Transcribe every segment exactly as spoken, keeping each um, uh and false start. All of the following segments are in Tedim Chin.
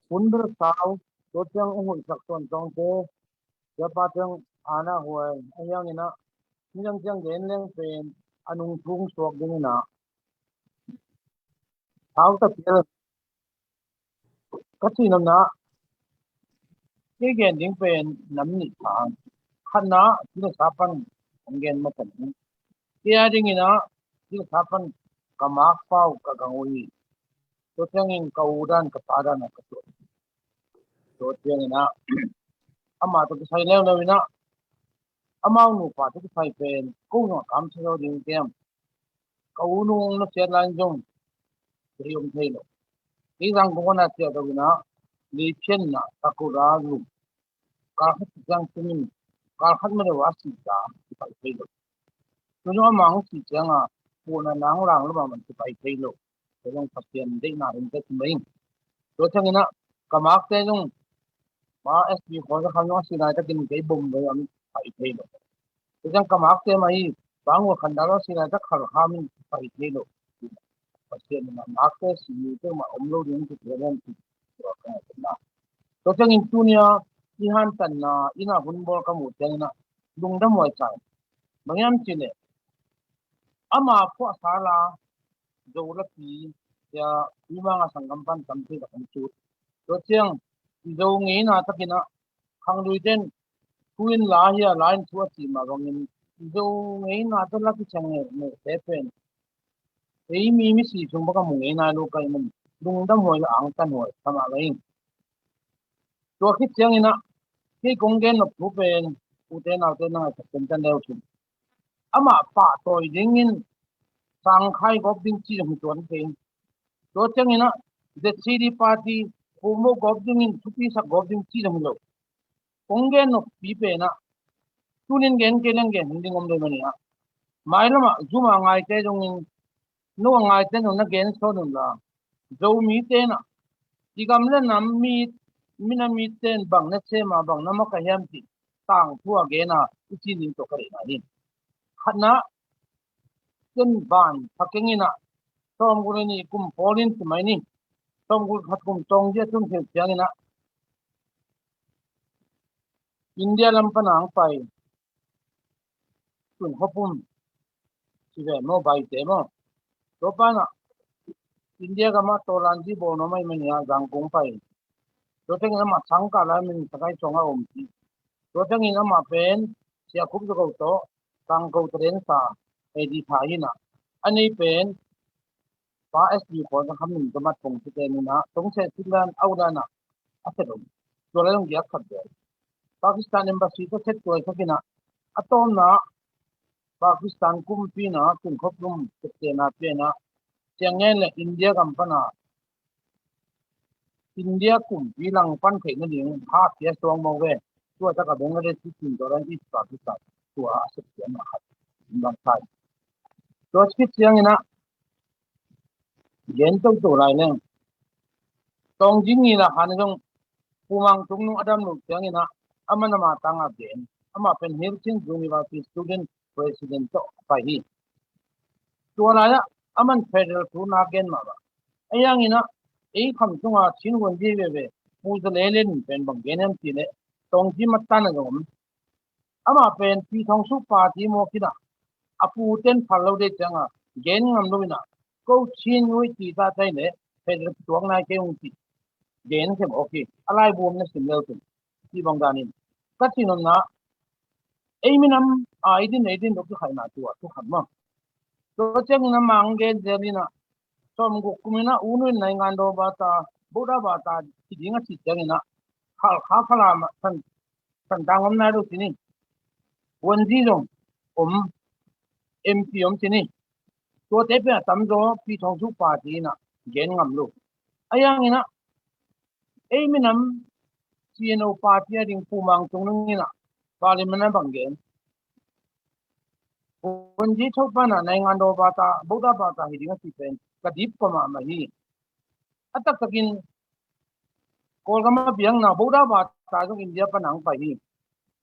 Hun bel sau, tua ciang hong hoihsak tuan tawngte, siapa ciang ana huai, a hiangin ah, midang ciang gen leng pen, a nungthung suak dingin ah, sau ta pial, ka cih nopna, kei gen ding pen nam nih pha. Khatna, ci le sa pan hong gen masa ning. Kei a dingin ah, ci le sa pan ka makpa uh ka gang uh hi. Tua ciangin ka u dan ka pa dan ah ka tuah. Tua ciangin ah, amah tawh kisai leuleu in ah, amau nupa tawh kisai pen ko zong a kamsia zo ding kem. Ka u nung na ciat lai zong kei om thei lo. Kei zang kong na ciat lo in ah, lei phianna ka kura lum, kal khat ciang tumin, kal khat ma deuh a sih ta kipai thei lo. Tun amah hong sih ciangin, puhna nang lang lo mahmah kipai thei lo. Tua zong Pasian deihna hong tek mai ing. Tua ciangin ah, ka makte zong, ma S P khuaza kham zong a sih laitakin kei bom lo a kipai thei lo. Tua ciang ka makte mah hi, bang ua khan dal a sih laitak khal kham in kipai thei lo. Pasian in ah makte sih mite mah om lo ding ci tua zong ci. Tua ka ngaihsutna. Tua ciangin tuni-a i hantanna in ah hun bawl ka muh ciangin ah lungdam huai sa ing. Bang hiam cih leh, ama phuahsa la, Zo lapi, cia, mimang a sanggam pan tampi tak hong cut. Tua ciang, i Zo ngeina takin ah, khangluite in, thu in la hi a, la in thu a cih mah bangin, i Zo ngeina tawh la kiciang ngeungeu te pen, ei mi misi sung bang a mu ngei nai lo ka hih manin, lungdam huai le angtan huai sa mah ka hi ing. Tua khit ciangin ah, kei kong gen nop thu pen, ute naute na ngaihsak ciangtan le uh cin. Amah pahtawi dingin, sangkhai gawp ding ci zong hi tuan kei. Tua ciangin ah, Z C D party, khuamo gawp dingin, thupisak gawp ding ci zong hi lo. Kong gen noppi pen ah, tunin gen kei leng gen hun ding om lo mah ni ah. Mailam ah, Zoom a ngaite zongin, no a ngaite zong na gen sawn un la. Zomite in ah, i gam le nam mi, minam mite in bang na sem a, bang na makaih hiam cih tangthu a gen a, i cih ding tawh ka deihna hi. Khatna, ken ban pha keng in ah, sawmguk le nih kum pawl in ci mai ni. Sawmguk khat kum tawng zia tun khel ciangin ah, India lam pan a hong pai, Tun Khua Pum ci ve maw, Baite maw. Tua pan ah India gam ah tawlanzi bawl nuam ahih manin ah Zangkong pai. Tua tengin amah Thangkah lai min Sakai Cawng a om ci. Tua tengin amah pen Sia Khup Za Ko tawh Tangko Talen sa, eh, di tha hi in ah. A nei pen Pa S B Pawl Za Kham Min Za Mat Pong ci te ni in ah, Tong Seh Cin Dan Au Dan ah a set om. Tua lai zong giak khat vel. Pakistan Embassy tawh set tuaisak in ah, a tawpna Pakistan kumpi in ah Tun Khua Pum teptena pia in ah, ciang ngen le India gam pan ah India kumpi langpan theih nading hat pia suak mawk ve. Tua tak a Bangladesh, Sikkim, Jordan, East Pakistan, tua a set ciang mah khat. Bang sai. Tua khit ciangin ah gen toto lai leng, Tawngjin Ngin La Khan zong Pu Mang Tung Nung a dam loh ciangin ah, amah in amah tang a gen. Amah pen Hill Chin University student president tawh a pai hi. Tua lai ah, amah in federal thu na gen mahmah. A hiangin ah, ei kham sungah Chin Won Ji veve, Pu Za Le Lin pen bang gen hiam cih leh, Tawngjin matan a zong om. Amah pen Pi Thawng Suk party mawk in ah, a pute in phal lo deih ciangin gen ngam lo in ah, ko Chin uh hi ci ta ta in leh, federal tuak nai kei ung ci. Gen khem, okay. A laibu om na sim leu cin. Ci bang danin, ka cih nopna, ei minam a i din, ei din lo kikhaihna tua thu khat maw. Tua ciangin amah hong gen zel in ah, sawmguk kum in ah, U Nu in naingan daw bata, Buddha bata hi ding a cih ciangin ah, Khalkha, Falam ah san, santang om nai lo ci ni. Won Ji zong om, M P om ci ni. Tuate pen a tamzaw Pi Thawng Suk party in ah gen ngam lo. A hiangin ah, ei minam C N O party a ding Pu Mang Tung Nung in ah parliament ah bang gen, Won Ji Cho pan ah naingan daw bata, Buddha bata hi ding a cih pen ka dip kua mahmah hi. A taktakin Kawlgam ah biakna Buddha bata zong India pan a hong pai hi.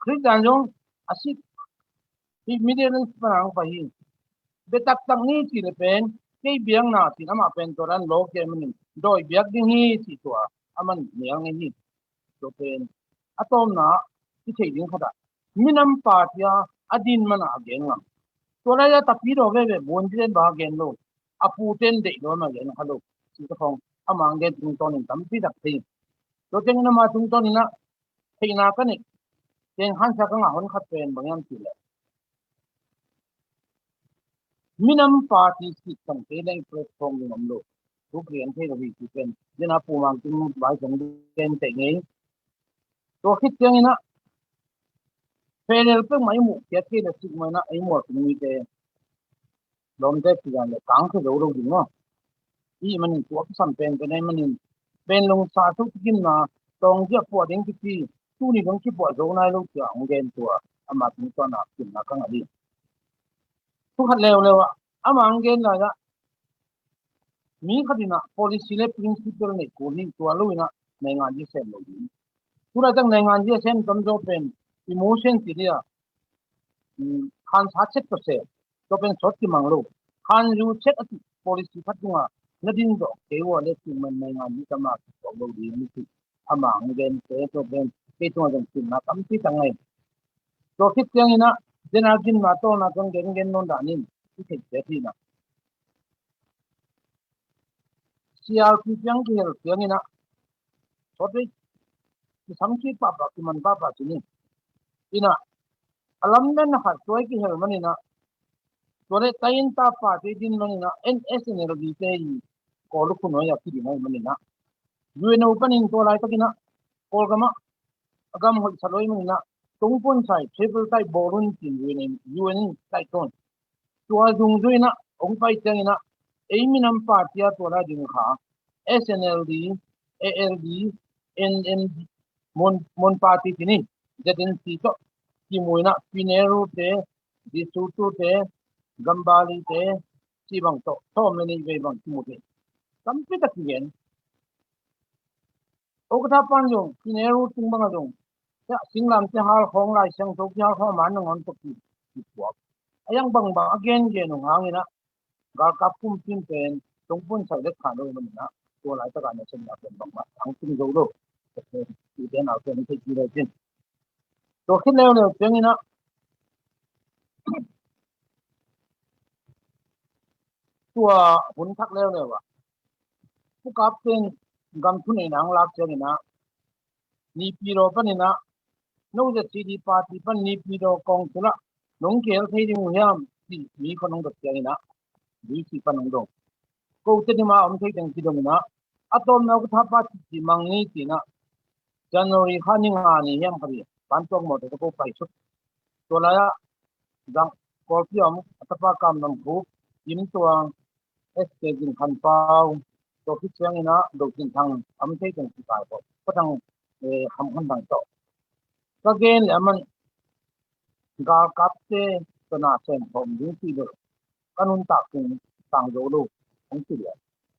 Khrist dan zong a Sikh, hih Middle East pan a hong pai hi. Bia taktak ni cih leh pen, kei biakna cih amah pen tua dan lawk kei manin, dawi biak ding hi cih tua a man nial ngei hi. Tua pen a tawpna i theih ding khat ah minam party a a din man a a gen ngam. Tua lai a tapidaw veve buan diden ba gen lo, a puten deih lo ma gen kha lo. Ci ka khong ama gen tungtawnin tampi tak thei. Tua tengin ama tungtawnin ah theihna ka neih, teng khansa ka ngah hon khat pen bang hiam cih leh minam party sik tangte leng platform ding om lo. Thu kian thei lo hi ci pen dena pumang tung vai song den teh ngei. Tua khit ciangin ah felel pek mah i muh kiat kei le sik mah in ah ei mual tung mite lawmte kigan le kang thei zo lo ding maw? I manin tua kisam pen pen ei manin pen lungsa thu kikimna tawng zia puah ding kici tuni dong kipuah zo nai lo cia hong gen tua ama tungtawna kimna ka ngah hi. Thu khat leuleu ah ama hong gen lai ah mi khat in ah policy le principle nei kul hi, tua lo in ah naingan zia sem lo ding. Tulaitak naingan zia sem tamzaw pen emotion ci dia khansa chet pasal tua pen sawt kimang lo. Khanzu chet a ci policy khat tungah na din zawh kei ua le cih man naingan zia tama kisuak lo ding ni ci. Ama hong gen te tua pen kei tungah zong simna tampi tak ngei. Tua khit ciangin ah dena gimna tawlna tawng gen gen nawn danin i theih te hi na. C R P piang kihel piang in ah sawt vei kisam kik pahpah kiman pahpah ci ni. In ah a lam den a khat tua i kihel man in ah tua le tai in tapa te din man in ah N S N L D te i Kawl lukhu nuai a kiding ahi man in ah U N O panin tua laitakin ah Kawlgam ah a gam hoih sa lo ahi man in ah Tungpun Sai triple tai bawl un ci-in U N in, U N in taih tawn. Tua zungzui in ah hong pai ciangin ah ei minam party a tua lai ding kha S N L D, A L D, N M D, Mon, Mon party ci ni, Z N C tawh kimu in ah Pi Nehru te, De Soto te, Gambari te cih bang tawh thawm le nih vei bang kimu te tampi tak kigen. Okatha pan zong Pi Nehru tung bang a zong singlamte halkhawng, Lai Siangtho kihalkhawng a man nangawn tawh ki, kipuak. A yang bangbang a gengen uh hangin ah galkap kumpi pen Tungpun Sai le khan uh man in ah tua laitak a nasepna pen bangmah hong tung zo lo. Ute naute na theih ci le cin. Tua khit leuleu ciangin ah tua hun thak leuleu ah Pu Kap Teng gam thuneihna hong lak ciangin ah Naypyidaw panin ah no Z C D party pan Naypyidaw kawng sulh ah nong kihel thei ding uh hiam cih mi khua nong dot ciangin ah B C pan hong dong. Kote dim a om thei teng kidong in ah a tawpna Okatha party ci mang ni ci in ah January kha ni nga ni hiam kha ni pan tuak mawtaw tawh ko pai suk. Tua lai ah zang Kawlpi a om a tapa Kam Nam Khup, Kim Tuang, S K Gin Khan Pau, tua khit ciangin ah Do Cin Thang a om thei teng ci kai ko. Khuathang, eh, Kham Khan Thang tawh ka gen le a man galkapte tawh na sem khawm ding ci lo. Ka nuntak tung sang zo lo hong ci le.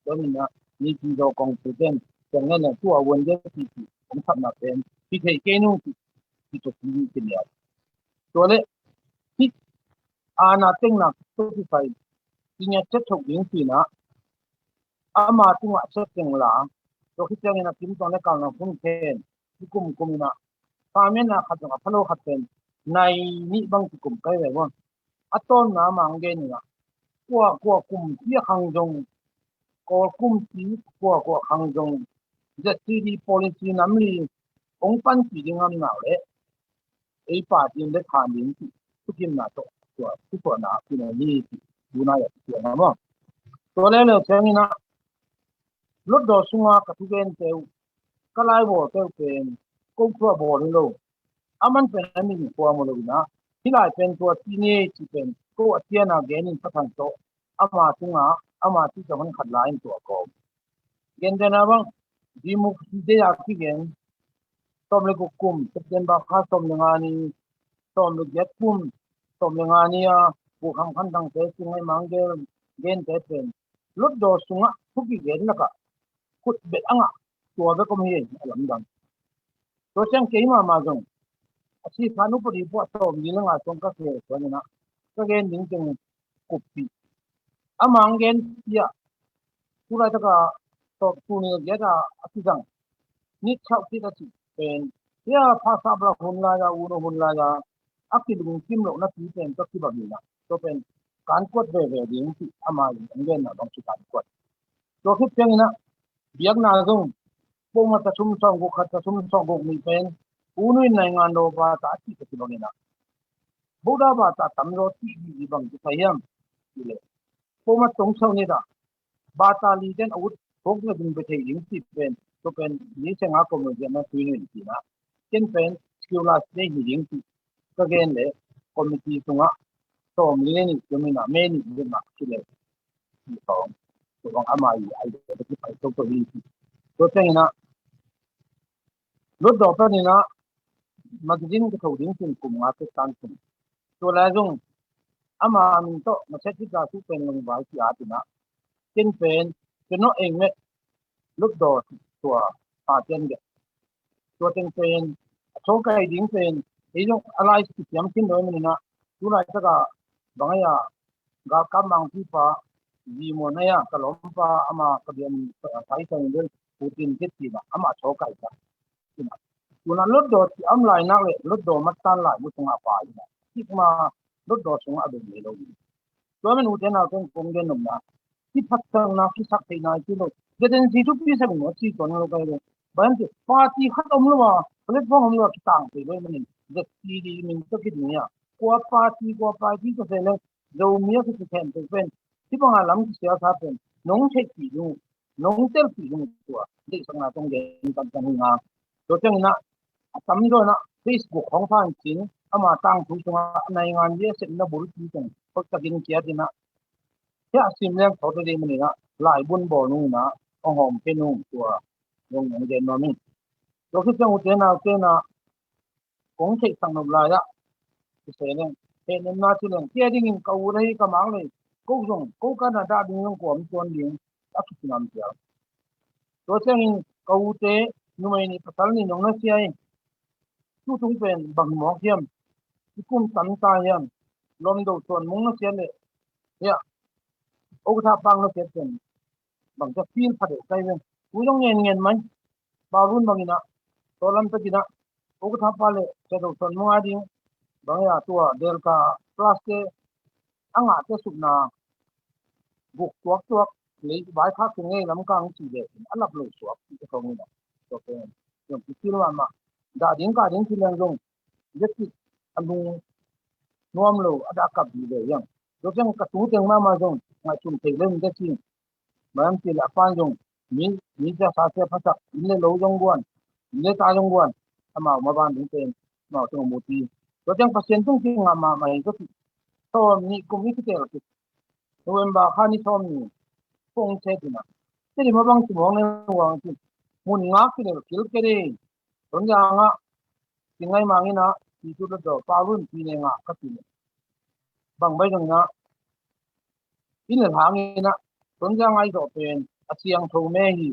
Tua ni in ah Naypyidaw kawng sulh ten ciang ngen le tua vuan dia ci ci hong sapna pen hi thei kei nung ci ci tuk ni ci le. Tua le hih aana tengna tawh kisai i ngiat ciat thok ding ci in ah ama tungah ciat teng la. Tua khit ciangin ah Kim Tuang le Kam Nam Khup pen i kum kum in ah samianna khat zong a pha lo khat pen nai nih bang kikum kai ve maw? A tawpna a mang gen in ah kua kua kumpi a khang zong, Kawl kumpi kua kua khang zong Z C D policy nam li hong panpih ding a om nau leh ei party in bek khan ding cih thukimna tawh tua thusuahna a kina hi cih tunai a kituak a maw? Tua leuleu ciangin ah Hlutdaw sunga ka thugente uh, ka laibawlte uh pen ko thu a bawl hi lo. A man pen a min kuam uh lo in ah hih lai pen tua ci ni ei cih pen ko a cian a genin Pa Thang tawh ama tungah ama cih tawh hon khat lai in tua kawm. Gentehna bang Democracy Day a kigen sawm le guk kum September kha sawm le nga ni, sawm le giat kum sawm le nga ni a Pu Kham Khan Thangte, Cing Ngai Mang Gel, gente pen Hlutdaw sungah thu kigen lakah khut bet a ngah tua bek om hi a lamdang. Tua ciang keimah mah zong a sihphat upadi puah sawm ni le nga sung ka khel suan in ah ka gen ding teng kuppih. A mang gen piah tu laitaka sawm tul ni le giat a a kizang nit chauh khit a cih pen, hia phasap la hun lai-a, unu hun lai-a a kilungkim lohna pi pen tua kibang in ah, tua pen kan kuat veve ding cih ama in an genna bang ci kan kuat. Tua khit ciangin ah biakna zong poma ta sum sawng guk khat ta sum sawng guk nih pen unu in naingan lo bata a cih ka kibang in ah, boda bata tam zaw cih bang ci thei hiam? Ci le, poma tong sau nit ah bata li ten a ut phawk le ding bia thei ding cih pen, tua pen li senga kawm lo ziahna tui nuin cihna, ken pen secular state hi ding cih ka gen le, committee sungah sawm li nih tua min ah me nih lim ah ci le, ci sawm, tua bang ama i ai tua ki pai tua tua hi. Tua ciangin ah Lutdaw panin ah magazine ka tho ding cin kum nga pek tan cin. Tua lai zong ama min tawh maset hita su pen lungvai ci a tin ah, ken pen ken nawh eng met Lutdaw tua pa cian dek. Tua teng pen a thaw kai ding pen ei zong a lai kisiam khin dawi manin ah, tu laitak ah bang ai a galkap mangpipa Zi Muan ai a ka lawmpa ama ka biakinn Sai Sang Deng Putin kit tina ama thaw kai ta. Tuna Lutdaw ci am lai nak le Lutdaw matan lai bu sungah pa ina, kik ma Lutdaw sungah a dong le lo. Tua men ute nau teng kong gen nopna, kiphatsanna kisak theihna i ci lo. Gaden si thupi sak lo ci tuan lo kai lo. Bayan ti party khat om lo a, platform om lo a kitang thei lo manin, Z C D min to kit ni a. Kua party, kua party to se leng, Zomi a kikhen to pen, ci banga lam kisia sa pen, nong thei ti lo, nong tel ti lo tua, deihsakna tong gen tam tam hi nga. Tua ciangin ah, a tamzaw in ah Facebook hong phan cin, ama tangthu sungah naingan bia sepna bulpi teng hoihtakin kiat in ah, hia sim leng thawte dei manin ah laibun bawl nung in ah hong hawm khe nung tua zong hong gen nuam in. Tua khit ciang ute naute in ah kong theihsak nop lai ah, kise leng, hehnemna ci leng, kei a dingin ka ut ahi ka mang lei, ko zong ko ka na dah ding zong kua om tuan ding a kisinam ciang. Tua ciangin ka ute, numei nih pasal nih nong na sia hi. Tutung pen bang mawk hiam? I kum tam ta hiam? Lawmdo Suan Mung na sia le, hia, Okatha Pang na sia pen bang sia fil pha deuh kai ve. Ui zong ngen ngen mai. Baurun bangin ah, tua lam takin ah, Okatha Pa le Siado Suan Mung a ding bang hia, tua Delta class te a ngahte supna guk tuaktuak lei vaikhak kei ngei lam kang ci ve in a lap lo suak ci ka kong in ah. Tua pen, tua pen, tua pen, tua pen, dah ding kah ding ci leng zong, zetik a lung nuam lo a dah kap dih ve hiam? Tua ciang ka tu teng mahmah zong ngaihsun thei lem te ci. Mayam ci le a pan zong mi, mi cia sa cia phasak, inn le lo zong guan, inn le ta zong guan, amau maban ding pen amau teng a mu ti. Tua ciang Pasian tung ci ngah mahmah hi ka ci. Sawm nih kum i kitel kik November kha ni sawm ni kong che tina. Tili ma bang ci mawng ne wang ci. Mun ngak ci le kil ke dei. Tonzang ah ci ngai mangin ah, ci tu lo do pa run ci ne ngak ka ci ne. Bang bai dang in ah, in le hang in ah, Tonzang ai dawh pen a siangtho me hi.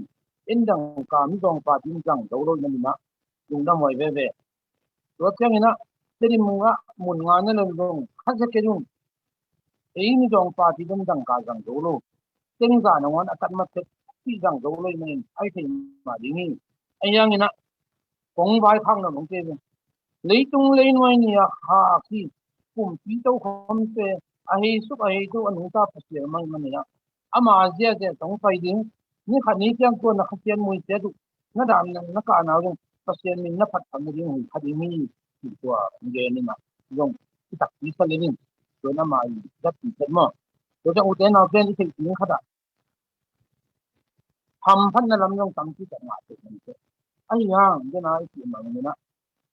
In dang ka mi dawng pa din dang do lo na min ah, lungdam huai veve. Tua ciangin ah, Tedim ah mun nga na lel zong khat zia kei zong, ei mi dawng pa ti dong dang ka zang zo lo. Teng za nangawn a tat mat tek ti zang zo lo i manin ai thei mah ding hi. Ahi hangin ah, kong vaikhak na lungte zong, leitung leinuai ni a khak hi. Kumpi tokhomte a hei suk a hei to a nungta Pasian mah i manin ah, ama ziazia tong pai ding, ni khat ni ciang tua na Khasian muite duh na dan na, na kahna zong Pasian min na phat tham na ding hui kha ding hi. Ci tua ngen in ah zong i takpi sa le ning. Tua na ma i dappi set maw? Tua ciang ute naute i theih ding khat ah, hamphatna lam zong tampi tak ngah theih man te. Ahi hang dena i cih mang in ah,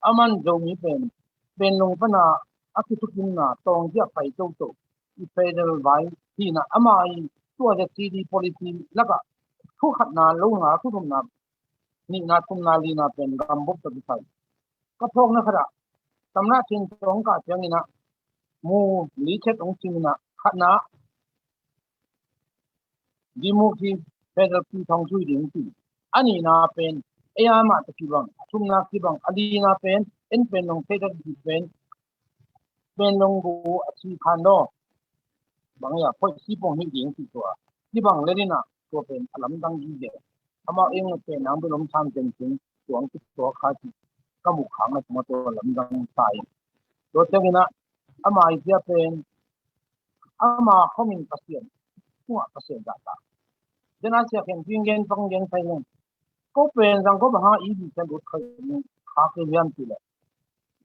a man Zomi pen, Panglong pana a kithukimna tawng ziah pai toto i federal vai hi in ah, ama i tua Z C D policy lakah thu khatna lo nga, thu thumna nihna, thumna lina pen gam bop tawh kisai. Ka phawkna khat ah, Samrah Chin Tawng kah ciangin ah mu li khat hong sim in ah, khatna Democracy Federal Pi Thawng Sui ding ci. A nihna pen A I mah tawh kibang, a thumna kibang, a lina pen en pen nong thei tak ding pen Panglong gu a ci khan daw. Bang a poih si pong hi ding ci tua. Kibang le dina tua pen a lamdang gige. Amau eng na pen ang bel om tham ken cin tuang ki tuak kha ci ka mu khak na tungah tua lamdang ta in. Tua ciangin ah ama i cia pen ama khomin Pasian tungah Pasian zahtak. Tua ciangin ah Sia Khen Ping gen pang gen thei leng, ko pen zang ko bang hang i di cia lut kha kha ke hiam ci leh,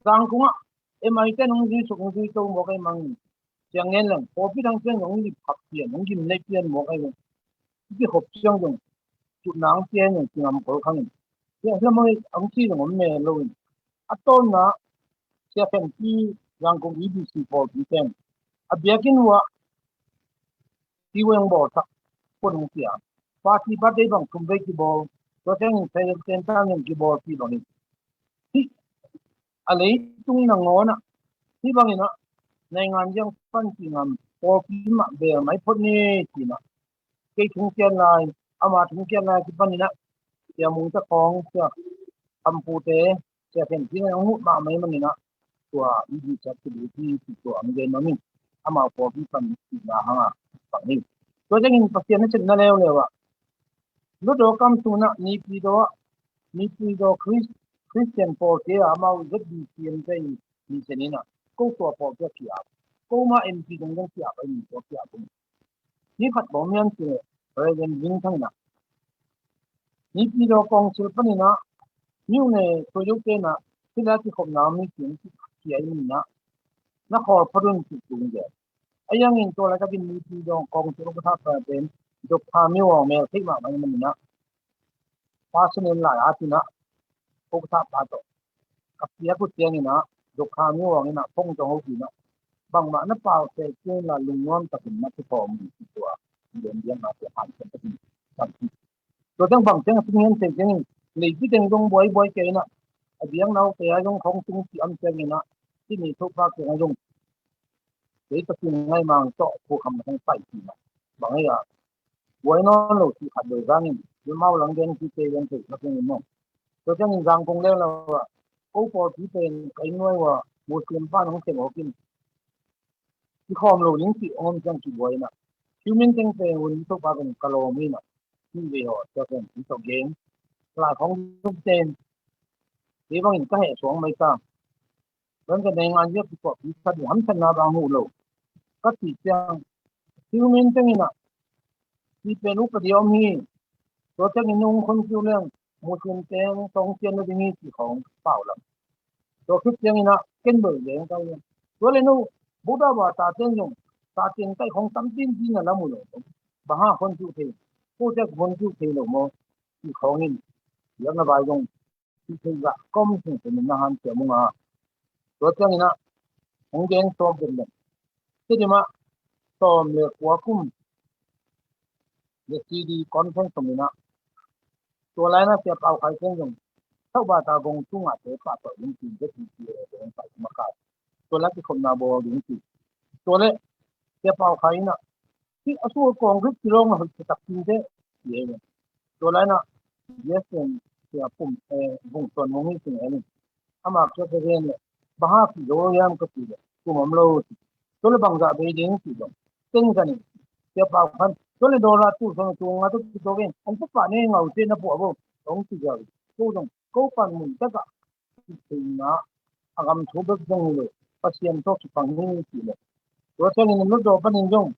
Zangkung ah M I ten hong zui suk hong zui to mawk ahi mangin, ciang ngen leng pawlpi dang ciang zong hong lip khap pian hong gim lei pian mawk ahi leng, i kikhop ciang zong tutna hong pia in zong kingam khol khang in, sia sia mawk hong ci zong om mel lo in. A tawpna Sia Khen Ping Zangkung E B C pawlpi ten a biakinn uah ti weng bawlsak pun hong pia. Party birthday bang thum vei kibawl, tua ciangin thei ten tan in kibawl ti bangin, hih a leitung nangawn ah hih bangin ah naingan ziang pan ci ngam, pawlpi mah beel mai phot ni ci-in ah kei thungkiat lai, ama thungkiat lai kipanin ah Sia Mung Ca Khawng, Sia Kham Pu te, Sia Khen Ping hong huh mahmah ahih manin ah tua i di sak ki duh hi ci tua ang gen mamin, amau pawlpi pan cihna hang a pang hi. Tua ciangin Pasian na sepna leuleu ah Hluttaw kam sungin ah Naypyidaw ah, Naypyidaw Chris-, Christian pawlte ah amau Z B C M te i mi sen in ah ko tua pawlpi ah ki-ap, ko ma M P dong dong ki-ap a i mi tua ki-ap uh. Ni khat bawm hiam cih leh Reverend Ving Thang in ah Naypyidaw Council panin ah mi uh le tuaidote in ah hih lai kikhopna mi cin ki-ai in ah na khawl phot un cih tung gen. A yangin tua laitakin Naypyidaw Council ukatha pa pen Dr. Myo Aung mel theih mahmah ahih manin ah personal lai a tin ah ukatha pa tawh ka piak uh ciangin ah Dr. Myo Aung in ah phone tawh hopih in ah bangmah na pau seh ciangin la lungnuam takin na kikhawm uh ci tua. Lian lian na tua han kan takin kan Tua teng bang teng a tung hiam cih teng in, leipi teng zong buaibuai kei in ah, a biakna uh kei a zong khong tung ci am ciangin ah, hih ni Topa kiangah zong kei Pasian ngaimang tawh phukham na hong pai ci in ah, bang ei ah buai nawn lo cih khat lo zangin, amau lang gen ci kei zong kei kha keng in maw. Tua ciangin Zangkung leuleu ah ko pawlpi pen ka inn nuai uh ah Muslim pan hong sem awk in kikhawm lo ding cih hong om ciang kibuai in ah, Human teng pen hun Topa pen ka lawm in ah, hih vei haw tua pen hih tawh gen lai khong zong ten kei bangin ka heh suang mai ta. Tua in ka nei ngan ziak kikuah pi khat in hamsatna bang huh lo ka cih ciang, Human teng in ah hih pen upadi a om hi. Tua ciangin nung khon kiu leng Muslim teng tawng cian lo ding hi cih khawng pau lam. Tua khit ciangin ah ken bel leng kai leng. Tua le no Buddha ba ta ten zong ta ten kai khawng tam tin tin a lam uh lo. Bang hang khon kiu thei, ko ciak khon kiu thei lo maw cih khawngin biakna vai zong cih thei gah kom sung sung in na han ciam uh nga. Tua ciangin ah hong gen tawk den den. Tedim ah sawm le kua kum le C D conference sung in ah tua lai na Sia Pau Khai Keng zong Thau Bata gong sungah te pah tawh ding ci, Z P C A gong pai maka tua lai kikhopna bawl ding ci. Tua le Sia Pau Khai in ah hih a sua kawng hih kilawng a hoih taktak cin teh ci e. Tua lai in ah Sia Sian Sia Pum, eh, Vung Suan Vung hi sing e. Ama kia ka gen le bang hang kizo hiam ka ci le kum om lo ci. Tua le bangzah bei ding ci zong teng zan in Sia Pau Khan tua le dollar tu song tu nga tu tu gen ang tu pa ne ngau te na puah bo ong ci zau. Ko zong ko pan mun takah theihna a gam thu bek zong hi lo, Pasian tawh kipang hi ci le. Tua ciangin Hluttaw panin zong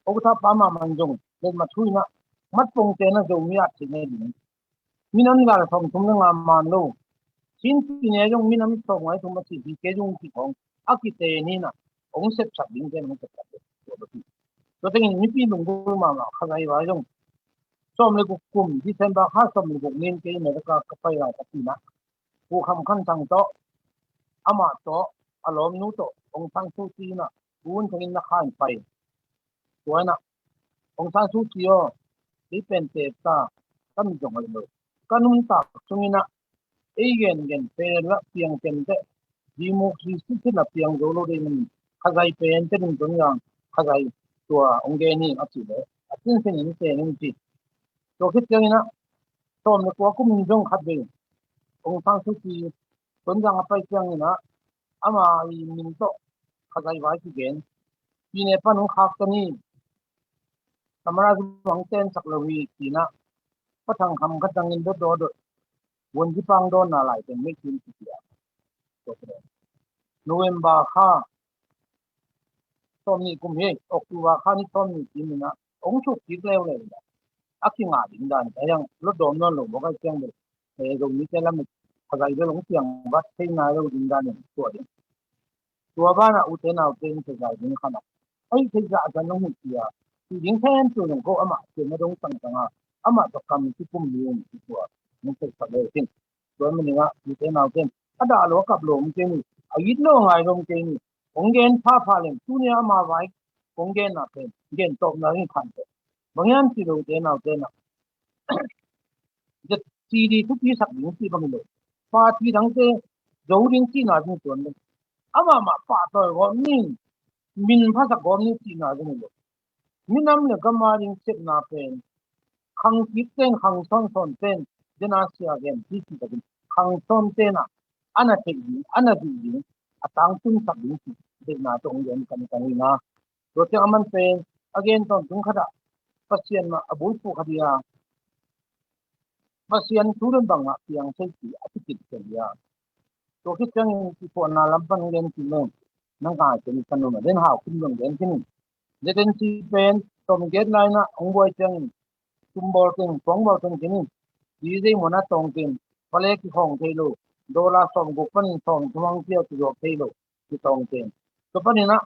ukatha pa mahmah in zong letmat thu in ah mat pongte na Zomi at theihna ding minam gal sawm thum le nga man lo, Chin pi ne zong minam sawm ngai thum a ci hi ke zong ci khawng a kite ni in ah hong sepsak ding pen hong sepsak ding. Tua ciangin mipi lunggulh mahmah Kha Zai Vai zong sawm le guk kum December kha sawm le guk ni in kei America ka pai lai ka ci in ah Pu Kham Khan Thang tawh amah tawh a lawmnu tawh Aung San Suu Kyi in ah Pu Hun Theng in na kha in pai. Tua in ah Aung San Suu Kyi aw, kei pen tep ta ka mit zong hoih lo. Ka nuntak sungin ah ei gengen pen la piang kem teh democracy thil a piang zo lo ding in Kha Zai pen te ding zong yang Kha Zai tua hong gen hi a ci le a sinsin in pen in ci. Tua khit ciangin ah sawm le kua kum in zong khat vei Aung San Suu Kyi Tonzang a pai ciangin ah ama i min tawh Kha Zai Vai kigen, pi ne pan hong khak ta ni, camera zong hong tensak lo hi ci in ah Pa Thang Kham khat dangin dot dot dot, Vuanzi pang dawnna lai teng mei kim ci cia. November kha sawmnih kum hi, October kha ni sawmnih kim ina hong suk kik leuleu ina a kinga ding dan ka hiang lot dawm nawn lo mawk ai ciang bel, eh, Zomite lam khagai bel hong piang vat thei nai lo ding dan in tua ding. Tua banah ute naute in thei nai ding khanah ai thei zah zan hong hi cia. Hi ding khem tu nung ko amah cian a dong tangtanga amah tawh kam ci kum ni hong ci tua hong thei sa le sin. Tua maninga ute naute in a dah lo a kap lo hong kei ni, a it lo ngai lo hong kei ni. Hong gen phapha leng tuni a ama vai hong genna pen gen tawpna ring khan pen bang hiam ci lo ute naute na. Zet C D thupi sak ding ci bang hi lo. Party dangte zo ding cihna ding tuan lo. Amah mah pahtawi gawm ni, min phasak gawm ni cihna ding hi lo. Minam le gam a ding sepna pen khang kip ten, khang sawnsawn ten, dena sia gen ci ci takin khang sawn tenah a na theih ding, a na duh ding, a tangtun sak ding ci deihna tawh hong gen kan kan hi na. Tua ciang a man pen a gen tawntung khatah Pasian mah a bulphuh kha dia, Pasian thu dun bangah piang thei ci a kikit cia dia. Tua khit ciangin kiphuahna lam pan hong gen kik lo. Nang ngai cia ni kan lo na den hau kim dong gen kinin. Zetensi pen tom get lainah hong buai ciangin tum bawl teng, tuang bawl teng kinin. Di zei muanah tawng kinin. Pale kikhawng thei lo. Dollar sawm guk panin sawm thum hang cia kizuak thei lo. Kitawng kinin. Tua paninah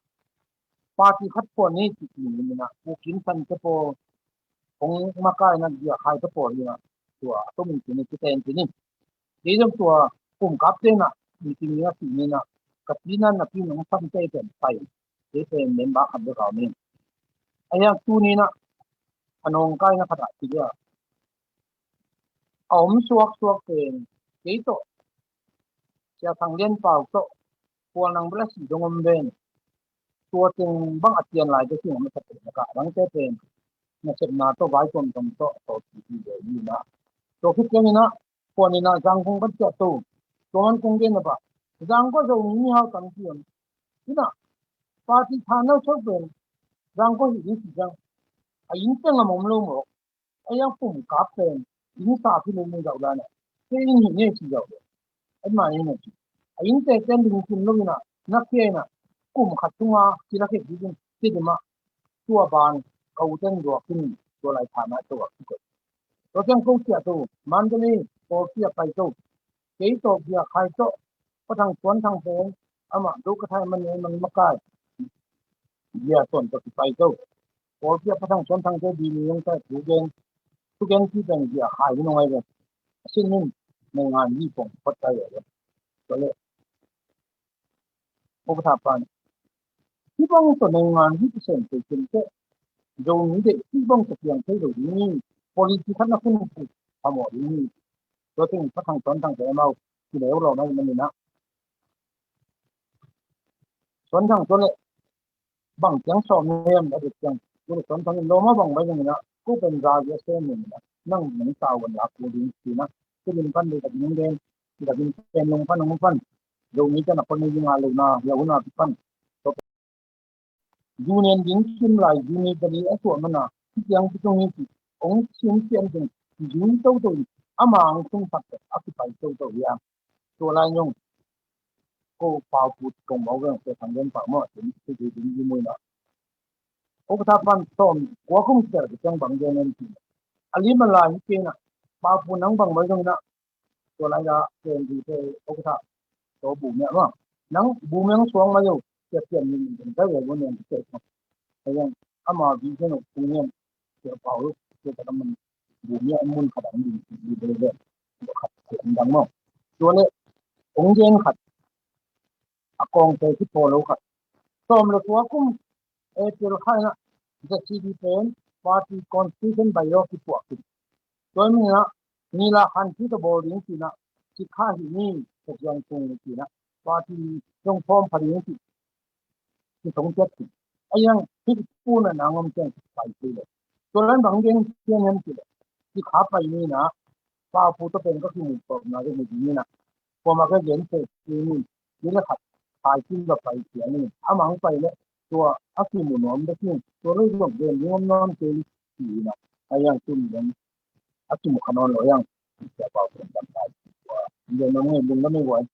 party khat phuan ni ci kinin inah. Pu Kim San te pawl hong makaina dia khai te pawl inah. Tua a tumin kinin kiten kinin. Kei zong tua kum kap tenah meeting ni a sih ninah ka tinan na pi nong sam te ten pai. Kei pen member khat bek a om in. A hiang tu ninah a nawngkaina khatah ci dia a om suaksuak pen kei tawh Sia Thang Lian Pau tawh Kual Nang Bela si dong om ven. Tua teng bang a tian lai te ting om a sak pen a kah dangte pen nasepna tawh vai tuamtuam tawh a tawh ci ci ve ni na. Tua khit cianginah Kuan inah Zangkong kan ciah to. Tua man kong gen a bah Zangkong zo mi mihau tam ci om. Inah party than lo sok pen Zangkong hi ding ci ciang a inn teng a mom lo mawk. A yang pum kap pen inn sa phi lo mi zauh dan a kei inn hi nge ci zauh lo. Ai mah inn a ci a inn te ten ding kim lo inah na kia inah kum khat tunga kila khek ding kidimah tua ban ka uten ruak in tua lai thanah tua kikot. Tua ciang ko ciah to Mandalay kawlpi a pai to. Kei tawh bia khai tawh Pa Thang Suan Thang pen amah do ka thai man man makai bia tuan tawh kipai to. Kawlpi a Pa Thang Suan Thang te bi ni yong tai thu gen thu gen ci pen bia khai ni nong ai ve. A sin min nong ngan hi pong pat kai ve. Tua le Ukatha pan hih bang tawh neingan hih kisem kei kim teh Zomi deih hih bang tawh piang thei lo ding hi. Policy khat na khun phamawh ding hi. Tua teng Pa Thang Suan Thang teh amau kineu lo na hi maninah Suan Thang tua le bang ciang sawm hiam a dik ciang tua le Suan Thang in lawm a bang bai zong inah ko pen za zia sem in inah nang nang tau van lak ko ding ci na. Tua ding pan le ka ding den ci ka ding pen nong pan nong pan Zomi te na pan nong ding a lo na ya hun a ki pan. Union ding kim lai union pali a suah mana kiciang kitung hi ci ong sim cian ding zui toto in ama ang sung tak a kipai toto hi a. Tua lai nung ko pau put kong mau veng se thang den pau mo tin ci ding ding ding mui na. Ko ka ta pan tom kua kum ser kiciang bang den en ci a lim a lai hi kei na pau put nang bang mai dong na. Tua lai da ken di te ko ka ta to bu mia ma nang bu meng suang ma yo. Cia cia ni ni dong kai ya bu meng ci te ko ka yang ama bi ken o kung yen cia pau lo cia ta man bu mia mun ka dang di di de de khat cia dang mo. Tua le ong gen khat a kawngte kiphaw lo khat. Sawm le kua kum April kha inah Z C D pen party constitution bylaw kipuah khin. Tua minah nila khan khi ka bawl ding cinah ci kha hi ni ka ziang kung cinah party zong form pha ding ci kisong ciat khin. A yang hih puna nang om ciang pai ci lo. Tua lan bang ding ciang hiam ci lo. Ci kha pai ninah pau pu tawh pen ka kimu tawpna ka mu ding ninah kuamah ka gen thei kei ni. Ni le khat khai kim va pai cia ni. Amah hong pai le tua a kimu nuam bek ni. Tua lo zuak gen ding om nuam kei ci hi na. A yang tun ding a tum kha nawn lo hiang. Sia pau tum tam tai. Inde nam ngai bung nam ngai